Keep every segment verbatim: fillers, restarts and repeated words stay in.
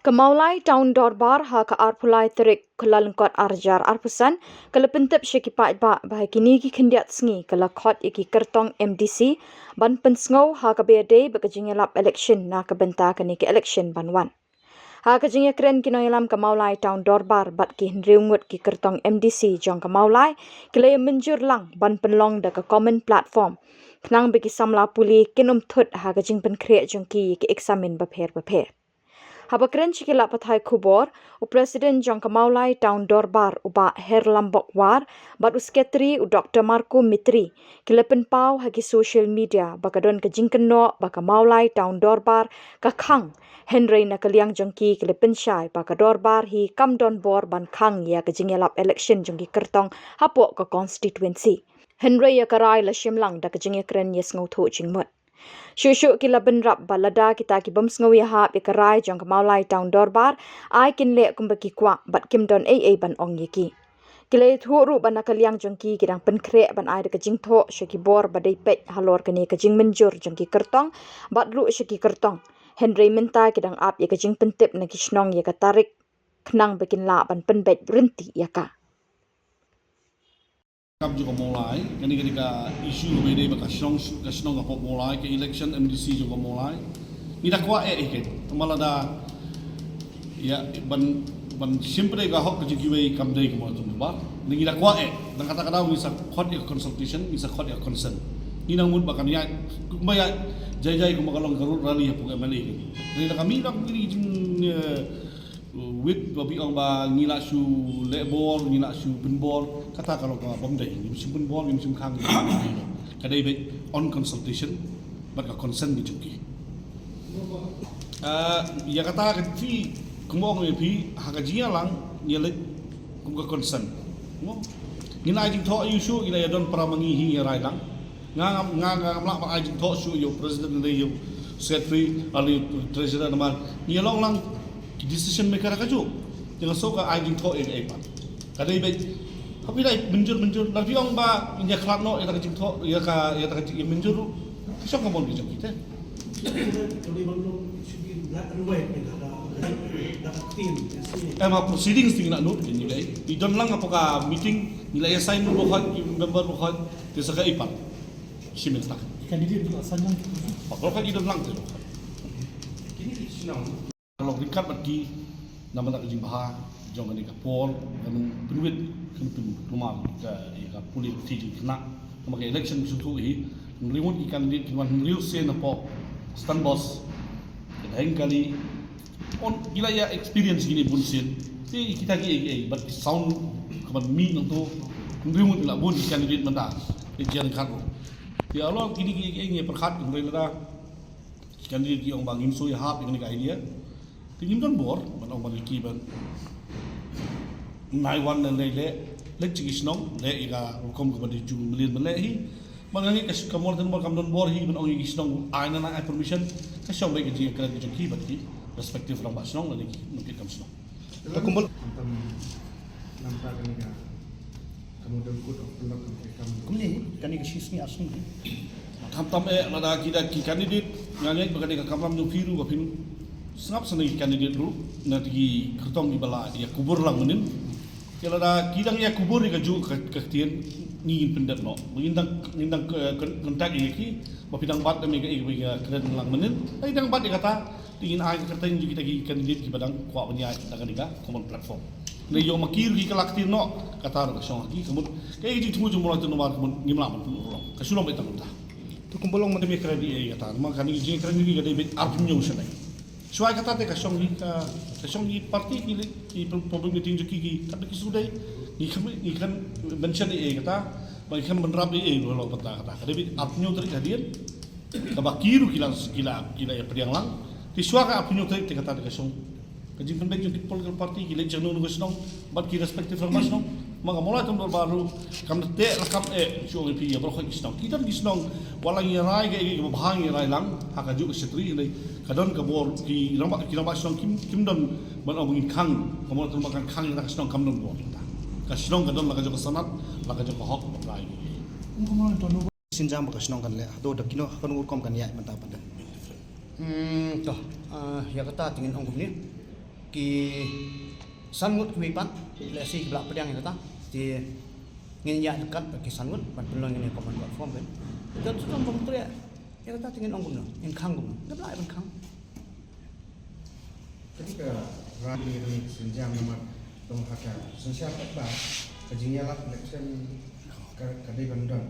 Ka Mawlai Town Dorbar ha ka arphew lai tarik Kyllalyngkot arhajar arphew san ka la pyntip sha ki paidbah ba ha kine ki khyndiat sngi ka la khot ïa ki kyrtong M D C ban pynsngew ha kaba ïadei bad ka jingïalap election na ka bynta kane ka election ban wan. Ha ka jingïakren ki nongïalam ka Mawlai Town Dorbar bad ki hynriew ngut ki kyrtong M D C jong ka Mawlai ki la ïa mynjur lang ban pynlong da ka common platform khnang ba ki samla pule kin ym thut ha ka jingpynkhreh jong ki ïa ki eksamin bapher bapher. Haba kren sha ki lad pathai khubor, u President jong ka Mawlai Town Dorbar u Bah Herlambok War bad u Secretary u Doctor Marco Mitri ki la pynpaw ha ki social media ba ka don ka jingkynnoh ba ka Mawlai Town Dorbar ka khang, hynrei na ka liang jong ki ki la pynshai ba ka dorbar hi kam don bor ban khang ïa ka jingïalap election jong ki kyrtong hapoh ka constituency. Hynrei ïa ka rai la shim lang da ka jingïakren ïa sngewthuh jingmut. Shuh shuh ki la bynrap ba lada kita ki bym sngew ïahap ïa ka rai jong ka Mawlai Town Dorbar, ai kin leh kumba ki kwah bad kim don ei ei ban ong ïa ki. Ki la ïathuh ruh ba na ka liang jong ki ki dang pynkhreh ban ai da ka jingthoh sha ki bor ba dei peit halor kane ka jingmynjur jong ki kyrtong bad ruh sha ki kyrtong. Hynrei mynta ki dang ap ïa ka jingpyntip na ki shnong ïa ka tarik khnang ba kin lah ban pynbeit ryntih ïa ka. Kam jong ka Mawlai, kane kane ka issue ba dei ba ka shnong, ka shnong ka pop Mawlai, ka election M D C jong ka Mawlai. Ngi da kwah eh, eh, ke. Tang ba lada, ïa, ban, ban shim pat ka hok ka jong kiwei kam dei ka Mawlai Town Dorbar. Ngi da kwah eh, tang kata ka daw ngi sa khot ïa consultation, ngi sa khot ïa consent. Ngi nang mut ba kan ïa, kumba ïa, jai jai kumba ka long ka road rally hapoh ka M L A. Ngi da kami da kami jing, eh, wit ba phi ong ba ngi la shu leh bor, ngi la shu pynbor, kata ka long kaba bym dei, ngi shu pynbor, ngi shu khang, ka dei beit on consultation bad ka consent ka jong ki. Ah, ïa kata ka ti, kumba ong ïa phi, ha ka jingïalang, ngi leh kum ka consent. Mo? Ngi la ai jingthoh ïa u shu, ngi la ïa don para ma ngi hi ïa rai lang. Nga ngam, nga, nga ngam lah ban ai jingthoh shuh ïa u president ne ïa u secretary, ne ïa u treasurer namar ngi long lang ki decision maker ka juh. Te nga sngew ka ai jingthoh ïa kaei pat. Ka dei beit. Haba phi dei mynjur, mynjur. Lada phi ong ba ngi ïa khlad noh ïa ka jingthoh, ïa ka, ïa ka jingmynjur ruh. Ka shong ka mon ka jong ki te. Em, ha proceedings te ngi la nud, ngi dei. Ngi don lang hapoh ka meeting, ngi la ïa sign ruh hoi, ki member ruh hoi. Te sa kaei pat. Shimin tak. Candidate ruh la sign lang. Ba ka ki don lang te ruh. Kine ki shnong. Long ryngkat bad ki namar ka jingbha jong kane ka por, kan pynwit, kan pynkulmar ka, ïa ka pule ka jingkynnoh. Namar ka election shuh shuh hi, hynriew ngut ki candidate ki wan hynriew sien hapoh Stand Boss. Ka dang kali, on, ki la ïa experience kine bun sien. Te kita ki ei ei bad ki sound ka ban mih nangto. Hynriew ngut la bun ki candidate mynta. Te jia ryngkat ruh. Te halor kine ki ei ei ngi pyrkhat hynrei lada ki candidate ki ong ba ngim shu ïahap ïa kane ka idea. Te ngim don bor ban ong ban ki ban. Nai wan na lei leh, leit sha ki shnong, leh ïa ka rukom kaba dei jong mlien ban leh hi. Ba nga ngeit ka sh-, ka Mawlai Town Dorbar kam don bor hi ban ong ïa ki shnong ai na, na ai permission. Ka shong beit ka jingïakren ka jong ki bad ki respective rangbah shnong lane ki nongtrei kam shnong. Ka kumbul. Khamtam namar kane ka, ka model code of conduct ka kam. Kumne, kane ka shi sngi ar sngi. Khamtam eh lada ki da ki candidate, nga ngeit ba kane ka kamram jong phi ruh ba phin sngap sngewsih ki candidate ruh na ki kyrtong kiba la ïa kubur lang mynnin. Te lada ki dang ïa kubur ïa kajuh ka, ka ktien, ngi ngin pyndep noh. Ba ngin dang, ngin dang, eh, con-, contact ïa ki, ba phi dang bat da me ka, eh, ba ïa kren lang mynnin. Lada dang bat ïa kata, te ngin ai ka kyrteng jong kita ki candidate kiba dang kwah ban ïaid da kane ka common platform. Lada ïoh ma ki ruh ki kylla ktien noh, kata ruh ka shong ha ki, ka mut, ka jingthmu jong u Mawlai Town Dorbar, ka mut ngim lah ban pynurlong. Ka shu long beit tang kumta. To kumba long mynta me kren ïa kata, ma kane ka jingkren ïa ka dei beit arphew hynñiew shaneng. Shuwa kata te ka shong hi, ka, ka shong hi party ki leh, ki pro-, problem meeting jong ki, ki, katba ki shu dei, ngi khlem, ngi khlem mention ïa kata, ba ngi khlem bynrap ïa, ïa, ba long kata, kata. Ka dei beit arphew hynñiew tarik hadien, kaba ki ruh ki la, ki la, ki la ïa pdiang lang. Te shuwa ka arphew hynñiew tarik te kata te ka shong. Ka jingpynbeit jong ki political party, ki leit shano shano ka shnong, bad ki respective rangbah shnong. Ma ka Mawlai Town Dorbar ruh, kam da teh la kam eh, shu ong ïa phi ïa baroh ki shnong. Ki don ki shnong, wat la ngi rai kaei kaei kaba bha ngi rai lang, ha kajuh ka shatri, hynrei ka don ka bor, ki rangbah, ki rangbah shnong kim, kim don ban ong ba ngin khang, ka Mawlai Town Dorbar kan khang ïa ka shnong kam don bor. Ka shnong ka don la ka jong ka sanad, la ka jong ka hok, ba rai. Synjam ba ka shnong kan leh, hato da kino, ha kano rukom kan ïaid mynta pat. Hmm, to, ah, ïa kata te ngin ong kumne. Ki san ngut kiwei pat, lehse ki ba la pdiang ïa kata. Te ngin ïaid ryngkat bad ki san ngut ban pynlong ïa kane ka common platform kan. Te to to bym treh ïa kata te ngin ong kumno, ngin khang kumno. Ngim lah ban khang. Te ka rally ka dei synjam namar tang ha ka synshar paidbah, ka jingïalap election ka, ka dei ban don.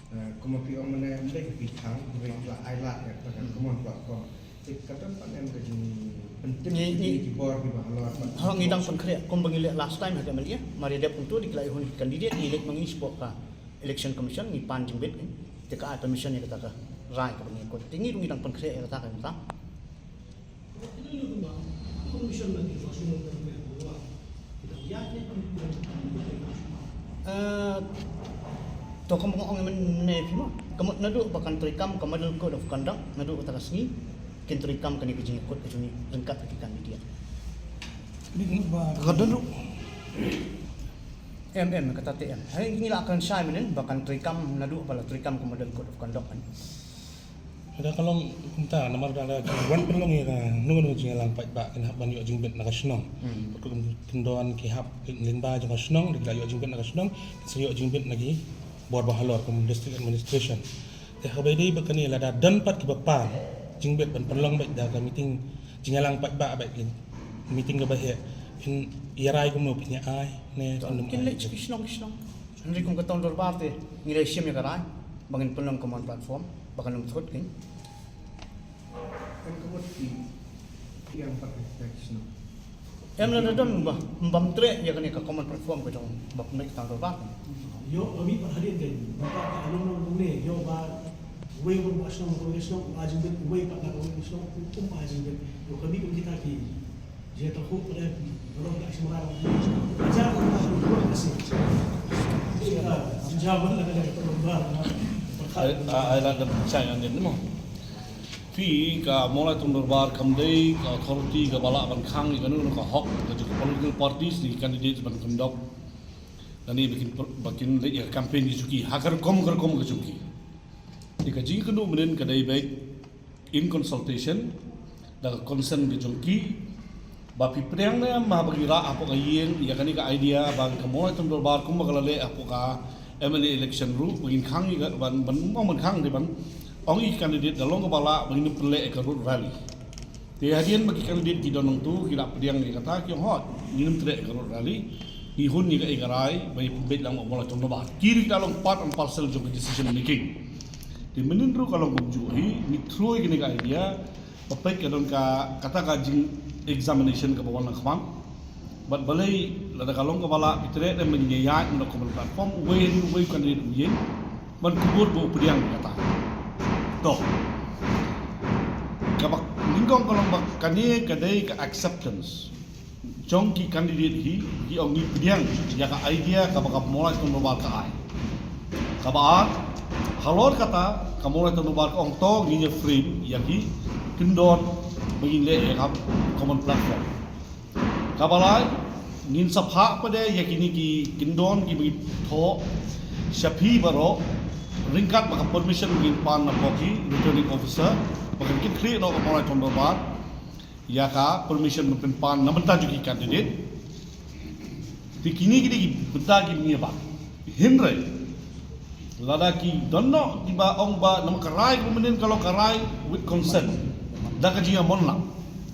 Eh, kumba phi ong mynne, ym dei ka phi khang, hynrei la ai lad ïa ka common platform. Te ka don pat em ka jingpyntip ki bor kiba halor pat. Ho, ngi dang pynkhreh kumba ngi leh last time ha ka M L A, mar ïa dep kumto dei ki la ïoh hun candidate, ngi leit ma ngi shapoh ka Election Commission, ngi pan jingbit, te ka ai permission ïa kata ka rai kaba ngi kut. Te ngi ruh ngi dang pynkhreh ïa kata ka bynta. Eh, to kumba nga ong mynne ïa phi mo, ka mut naduh ba kan treikam ka Model Code of Conduct, naduh kata ka sngi kin treikam kane ka jingïakut ka jong ngi ryngkat bad ki candidate. Ka don ruh. Em, em, kata te em. Hynrei ngi la kren shai mynhynnin ba kan treikam naduh ba la treikam ka Model Code of Conduct kan. Lada ka long kumta, namar lada ki wan pynlong ïa kano kano ka jingïalang paidbah, kin hap ban ïoh jingbit na ka shnong. Hmm. Bad kum kin don ki hap lyngba jong ka shnong, da ki la ïoh jingbit na ka shnong, kin sa ïoh jingbit na ki bor ba halor kum district administration. Te haba ïadei bad kane, lada don pat kiba pan jingbit ban pynlong beit da ka meeting jingïalang paidbah, beit ki meeting kaba heh, phin ïa rai kumno, phin ïa ai ne phin ym ai? Kin leit sha ki shnong ki shnong. Hynrei kum ka Town Dorbar te ngi la shim ïa ka rai ba ngin pynlong common platform ba kan ym thut kin. Em, ka mut ki ïang pat ka shnong. Em, lada don ba ym bam treh ïa kane ka common platform ka jong ba pynlong ka Town Dorbar. Ïoh, kami pat hadien kan, ba ka long long ne, ïoh ba wei ba shnong, ba shnong, ba jingbit, wei pat na wei shnong, um, ba jingbit. Ïoh, kami kum kita ki Ai, ai, la dep shai ngan din mo. Phi ka Mawlai Town Dorbar kam dei ka authority kaba lah ban khang ïa kano kano ka hok ka jong ka political parties ne ki candidates ban kyndok. Lane ba kin, ba kin leit ïa ka campaign ka jong ki ha ka rukom ka rukom ka jong ki. Te ka jingkynduh mynhynnin ka dei beit in consultation da ka consent ka jong ki, ba phi pdiang ne em ba ki rah hapoh ka ïing ïa kane ka idea ba ka Mawlai Town Dorbar kumba ka la leh hapoh ka M L A election ruh, ba ngin khang ïa ka, ban, ban ong ban khang, dei ban ong ïa ki candidate da long kaba lah ba ngin pynleh ïa ka road rally. Te hadien ba ki candidate ki don nangtu, ki la pdiang ïa kata, ki ong hooid, ngin ym treh ïa ka road rally, ngi hun ïa ka, ïa ka rai ba ïa pynbeit lang Mawlai Town Dorbar. Ki ruh ki la long part and parcel jong ka decision making. Te mynhynnin ruh ka long kumjuh hi, ngi through ïa kane ka idea, ba peit ka don ka, kata ka jing examination kaba wan na khmat. Bad balei lada ka long kaba lah, phi treh ne em ba ngin ïaid na common platform, uwei ne uwei u candidate u ïeng ban kubur ba u pdiang kata. To. Kaba nyngkong ka long ba kane ka dei ka acceptance jong ki candidate hi, ki ong ngi pdiang ïa ka idea kaba ka Mawlai Town Dorbar ka ai. Kaba ar, halor kata ka Mawlai Town Dorbar ka ong to ngin ïa frame ïa ki kyndon ba ngin leh ïa ka common platform. Kaba lai, ngin sa phah pat de ïa kine ki kyndon kiba ngi thoh sha phi baroh, ryngkat bad ka permission ba ngin pan na pdeng ki returning officer, ba kan kit khlieh noh ka Mawlai Town Dorbar ïa ka permission ban pynpan na bynta jong ki candidate. Te kine ki dei ki bynta kiba ngi ïa bat. Hynrei lada ki don noh kiba ong ba namar ka rai kaba mynhynnin ka long ka rai with consent, da ka jingïamon lang.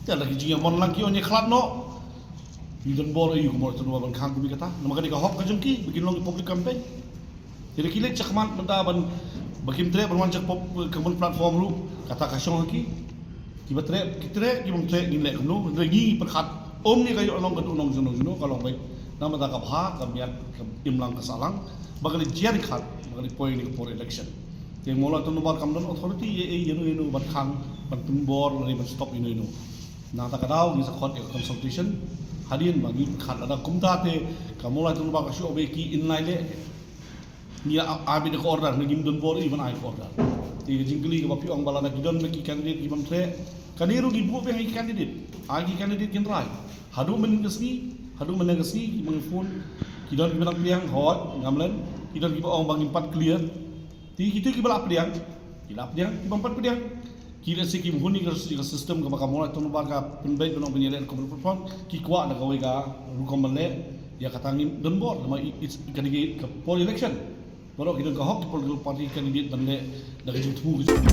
Te lada ka jingïamon lang ki ong ïa khlad noh, ngi don bor aïu ka Mawlai Town Dorbar ban khang kum ïa kata? Namar ka dei ka hok ka jong ki ba kin long ki public campaign. Te lada ki leit shakhmat mynta ban, ba kim treh ban wan sha ka pop-, common platform ruh, kata ka shong ha ki. Kiba treh ki treh, ki bym treh ngin leh kumno? Hynrei ngi pyrkhat ym ne ka ïoh long ka dei nong juno juno, ka long beit namar ka bha ka miat, ka imlang ka sahlang ba ka la jia ryngkat, ba ka la poi ne ka por election. Te Mawlai Town Dorbar kam don authority ïa, ïa, ïano ïano ban khang, ban pynbor lane ban stop ïano ïano. Nangta ka daw ngi sa khot ïa ka consultation. Hadien ba ngi pyrkhat lada kumta te ka Mawlai Town Dorbar ka shu ong ba ki in lai leh, ngi ai beit da ka order, ngi ngim don bor ei ban ai ka order. Te ka jingkylli kaba phi ong ba lada ki don ki candidate ki bym treh, kane ruh ngi buh biang ïa ki candidate. Ai ki candidate kin rai. Haduh mynne ka sngi, haduh mynne ka sngi kiba ngi phone, ki don kiba dang pdiang, hooid, ngam len, ki don kiba ong ba ngim pat clear. Te kito kiba la pdiang, ki la pdiang, ki bym pat pdiang, Ki lehse kim hun ïa ka system kaba ka Mawlai Tongbar ka pynbeit ban ong ban ïaleh kum platform, ki kwah na kawei ka rukom ban leh, ïa kata ngim don bor, namar i, i, ka dei ka por election. Baroh ki don ka hok ki political party candidate ban leh da ka jingthmu ka jong